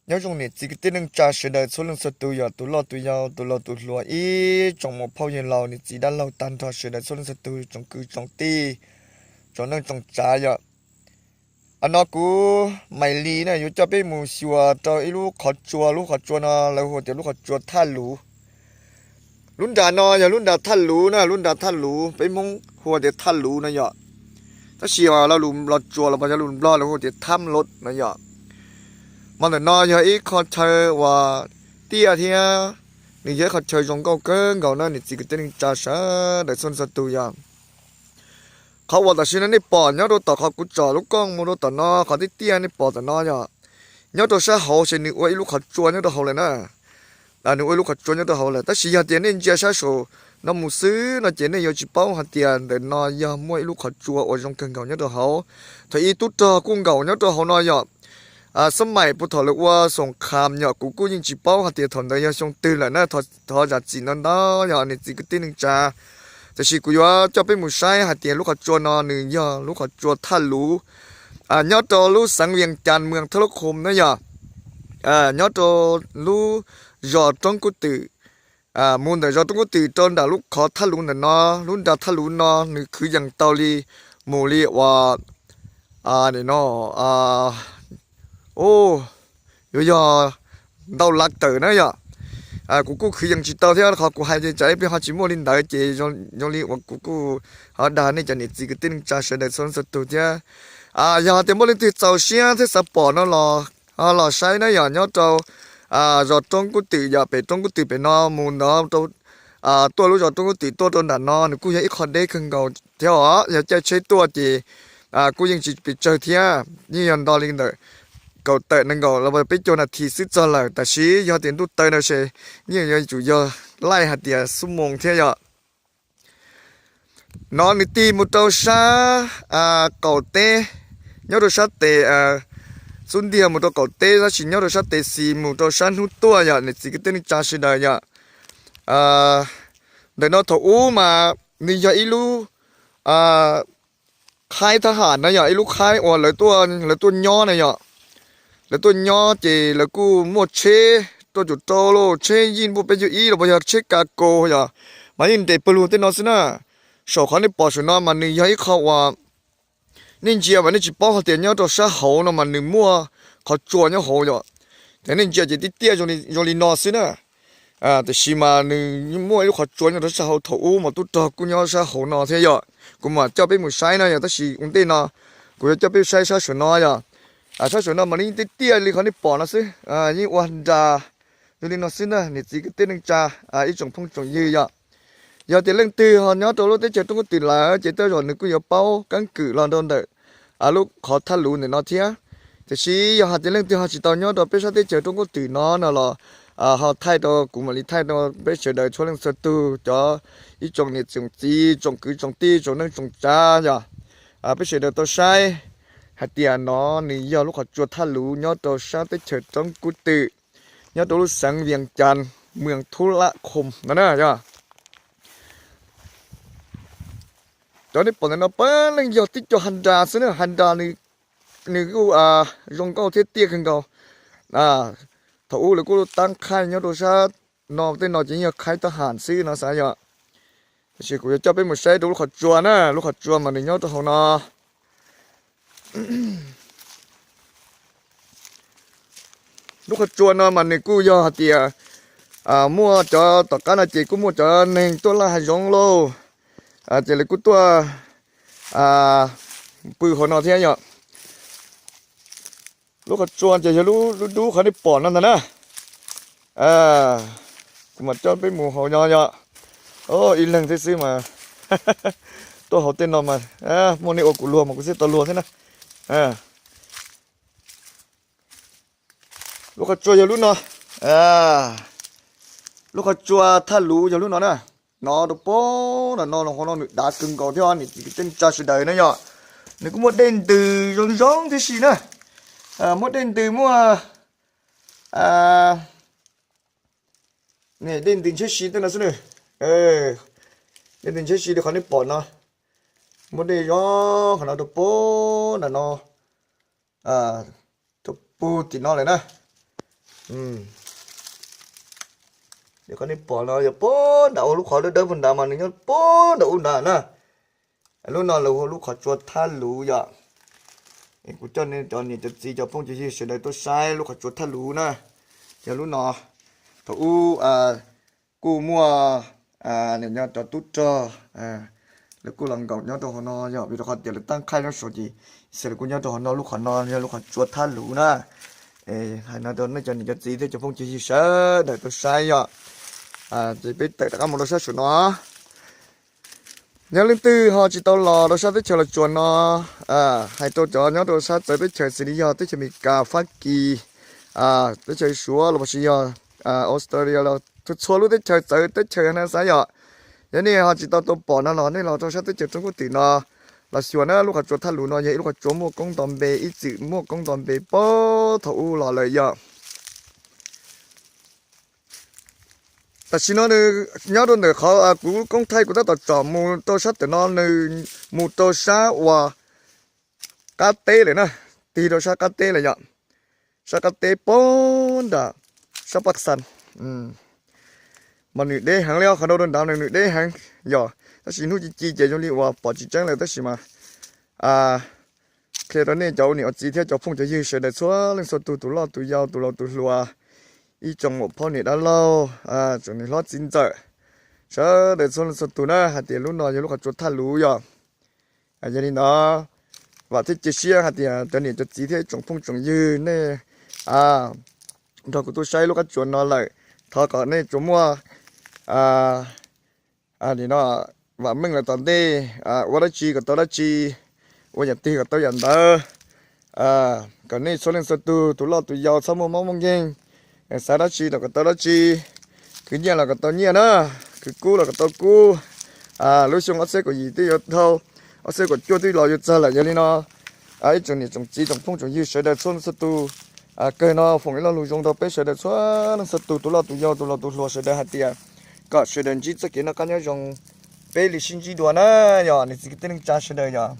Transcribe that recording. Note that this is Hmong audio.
Nyob zoo niam txiv kwv tij neej tsa sawv daws txhua leej txhua tus, yog tus loj tus yau, tus laus tus hluas, ib tsoom muam phauj yawg laus, niam txiv dab laug tag nrho sawv daws txhua leej txhua tus, tsoom kwv tsoom tij, tsoom neej tsoom tsav yom. Nim no kuv Maiv Lis na yuav coj peb mus xyuas rau ib lub qhov tsua. Lub qhov tsua no lawv hu tias lub qhov tsua Thaj Luv. Lub nra no yog lub nra Thaj Luv na, lub nra Thaj Luv, peb Hmoob hu tias Thaj Luv no yom. Tab sis los lus Los Tsuas los yog lus Nplog lawv hu tias Tham Lod no yom. Mas ntawm no yog ib qho chaw uas tiaj thiab nws yog ib qho chaw zoo nkauj kawg nkaus na niam txiv kwv tij neej tsa sawv daws txhua txhua tus yom. Qhov uas tam sim no nej pom nyob rau tom qhov kuv tsom lub kooj mus rau tom no, qhov tiaj tiaj nej pom tom no yom, nyob rau sab hauv ces nws ua ib lub qhov tsua nyob rau hauv lawm na. Nws ua ib lub qhov tsua nyob rau hauv lawm, tab sis yog tias nej ntsia sab saum no mus xwb no ces nej yuav tsis paub hais tias ntawm no yog muaj ib lub qhov tsua uas zoo kawg nkaus nyob rau hauv. Thaum ub tub rog kuj nkaum nyob rau hauv no yom. Xab maim puag thaum lawv ua xoom kham yom, kuv kuj yeej tsis paub hais tias thaum ntawd yog xyoo twg lawm na, thov zam txim ntau ntau yog niam txiv kwv tij neej tsa. Tiam sis kuv yuav coj peb mus saib hais tias lub qhov tsua no nws yog lub qhov tsua Thaj Luv, nyob rau lub xeev Vias Cas, mwm Thab Lab Khoos na yom, nyob rau lub zos Roob Kub Twm. Mus ntawm zos Roob Kub Twm rau nram lub qhov Thaj Luv ntawm no, lub nra Thaj Luv no nws khwv yees tau li mus li uas no yuav yog ntau lav tawm na yom. Kuv kuj khwv yees tsis tau thiab, qhov kuv hais ces tsam ib pliag ho tsis muaj li ntawd ces zoo li uas kuv kuj ho dag nej cov niam txiv kwv tij neej tsa sawv daws txhua leej txhua tus thiab. Yog tias muaj leej twg txaus siab thiab xav pom no los, los saib na yom, nyob rau zos Roob Kub Twm yom, pem Roob Kub Twm pem no mus ntawd rau tuaj lub zos Roob Kub Twm tuaj rau nram no nws kuj yog ib qho deb kawg nkaus thiab os, yog caij tsheb tuaj ces kuj yeej tsis pes tsawg thiab, yeej yog nto li ntawm kaum tawm nees nkaum los peb caug nas this xwb txog lawm, tab sis yog tias ntuj taw no ces yeej yuav tsum yog laij hais tias xuab moos thiab yom. No nws tig mus rau sab qaum teb, nyob rau sab tes xub ntiag mus rau qaum teb, tab sis nyob rau sab tes xis mus rau sab hnub tuaj yom niam txiv kwv tij neej tsa sawv daws yom. Ntawm no thaum ub mas nws yog ib lub khaib thab ham na yom, ib lub khaib uas lawv tuaj nyob na yom. Lawv tuaj nyob ces lawv kuj muaj tsheb tuaj cum rau lauj, tsheb yij npuj peb caug ib los puas yog tsheb ka ko yom, mas yeej nres pawg lug tej no xwb na. Saum qhov nej pom saum no mas nws yog ib qho uas nej ntsia mas nej tsis paub hais tias nyob rau sab hauv no mas nws muaj qhov tsua nyob hauv yom. Ces nej ntsia ces tib tiaj zoo li no xwb na. Tiam sis mas nws muaj ib lub qhov tsua nyob rau sab hauv, thaum ub mas tub rog kuj nyob sab hauv no thiab yom. Kuv mam coj peb mus saib no yom, tab sis ua ntej no kuv yuav coj peb saib sab saum no yom. Sab saum no mas nws yeej tiaj tiaj li qhov nej pom no xwb, yeej ua nra zoo li no xwb na niam txiv kwv tij neej tsa, ib tsoom phooj tsoom ywg yom. Yog tias leej twg ho nyob rau lub teb chaws Roob Kub Twm lawm ces tej zaum nws kuj yuav paub keeb kwm los rau ntawm lub qhov Thaj Luv ntawm no thiab. Tiam sis yog hais tias leej twg ho tsis tau nyob rau peb sab teb chaws Roob Kub Twm no no los ho thaij rau kuv mam li thaij rau peb sawv daws txhua leej txhua tus cov ib tsoom niam tsoom txiv tsoom kwv tsoom tij tsoom neej tsoom tsav yom, peb sawv daws tau saib hais tias no nws yog lub qhov tsua Thaj Luv nyob rau sab teb chaws Roob Kub Twm, nyob rau lub xeev Vias Cas, mwm Thub Lab Khoos no na yom. Cov nej pom ntawm no puav leej yog tib co ha nra xwb na, ha nra nws kuj zoo nkauj thiab tiaj kawg nkaus. Thaum ub lawv kuj taab khaij nyob rau sab no, tej no ces yog khaib thab ham xwb no xav yom. Tab sis kuv yuav coj peb mus saib rau lub qhov tsua na, lub qhov tsua mas nws nyob rau hauv no. Lub qhov tsua no mas nws kuj yog hais tias muaj cov tom qab no ces kuj muaj cov neeg tuaj laj hav zoov lauj, ces lawv kuj tuaj pw hauv no thiab yom. Lub qhov tsua ces yog lub dub qhov nej pom no ntag na. Kuv mam coj peb mus hauv no yom. Ib leeg thiab xwb mas tuaj hauv tej no mas muaj nej ua kuv luag mas kuv thiaj tau luag thiab na. Lub qhov tsua yog lub no. Lub qhov tsua Thaj Luv yog lub no na. No rau pem no, no hauv no nws dav kawg nkaus thiab niam txiv kwv tij neej tsa sawv daws na yom. Nws kuj muaj dej ntws zoo zoo tib si na. Muaj dej ntws, muaj dej ntws ntshiab si tej no xwb na. Dej ntws ntshiab si li qhov nej pom no. Muaj dej zoo qhov no rau pem no, rau pem tim no lawm na. Qhov nej pom no yog puag nram ub, lub qhov dawb dawb puag nrad mas nws nyob puag nram ub nrad na. Lub no lawv hu lub qhov tsua thaj luv yom. Kuv coj nej cov niam cov txiv cov phooj cov ywg sawv daws tuaj saib lub qhov tsua thaj luv na. Yog lub no, thaum ub kuj muaj cov tub rog, lawv kuj los nkaum nyob rau hauv no yog vim rau qhov tias lawv tab qhaij nyob saud ces xwb lawv kuj nyob rau hauv no. Lub qhov no yog lub qhov tsua thaj luv na. Hais no rau nej cov niam cov txiv thiab cov phooj cov ywg sawv daws tuaj saib yom. Ces peb tawm rov qab mus rau sab saum no. Yog leej twg ho tsis tau los rau sab teb chaws Los Tsuas no, hais rau cov nyob rau sab txawv teb chaws xws li yog teb chaws Amelikas, Fab Kis, teb chaws Suav los sis yog Australia los txhua txhua lub teb chaws txawv teb chaws na xav yom. Yog nej ho tsis tau tau pom no los nej los rau sab teb chaws Roob Kub Twm no los xyuas na, lub qhov tsua thaj luv no yog ib lub qhov tsua muaj koob nto npe, ib txwm muaj koob nto npe puag thaum ub los lawm yom. Tam sim no nws nyob rau ntawm qhov kuv koob thaij kuv tab tom tsom mus rau sab tawm no, nws mus rau sab uas qab teb lawm na, tig rau sab qab teb lawm yom. Sab qab teb puag nram sab Paj Xas. Mas nws deb heev li, qhov no rau nrad nws deb heev yom. Tab sis hnub ci ci ces zoo li uas pom tsis tseeb lawm tab sis mas qhia rau nej cov ua niam ua txiv thiab cov phooj cov ywg sawv daws txhua leej txhua tus, tus loj tus yau tus laus tus hluas, ib tsoom muam phauj niam dab laug, tsoom niam hlob txiv ntxawm, sawv daws txhua leej txhua tus na hais tias lub no yog lub qhov tsua thaj luv yom. Yog li ntawd vam thiab cia siab hais tias cov niam cov txiv thiab ib tsoom phooj tsoom ywg nej nrog kuv tuaj saib lub qab tsuas no lawm, thov kom nej tsuas muaj nim no vam meej lawm tom ntej, ua dab tsi kom tau dab tsi, ua yam twg kom tau yam ntawd. Kom nej txhua leej txhua tus, tus loj tus yau txhob muaj mob muaj nkeeg, xav dab tsi los kom tau dab tsi, khwv nyiaj los kom tau nyiaj na, khwv kub los kom tau kub. Lub xyoo ob txhiab kaum yim twb yuav dhau, ob txhiab kaum cuaj twb los yuav txog lawm. Yog li no ib tsoom niam tsoom txiv tsoom phooj tsoom ywg sawv daws txhua leej txhua tus, kawg no foom ib lo lus zoo rau peb sawv daws txhua leej txhua tus, tus loj tus yau tus laus tus hluas sawv daws hais tias kom sawv daws ntsib txoj kev noj qab nyob zoo, peb li sib ntsib dua na. Yog niam txiv kwv tij neej tsa sawv daws yog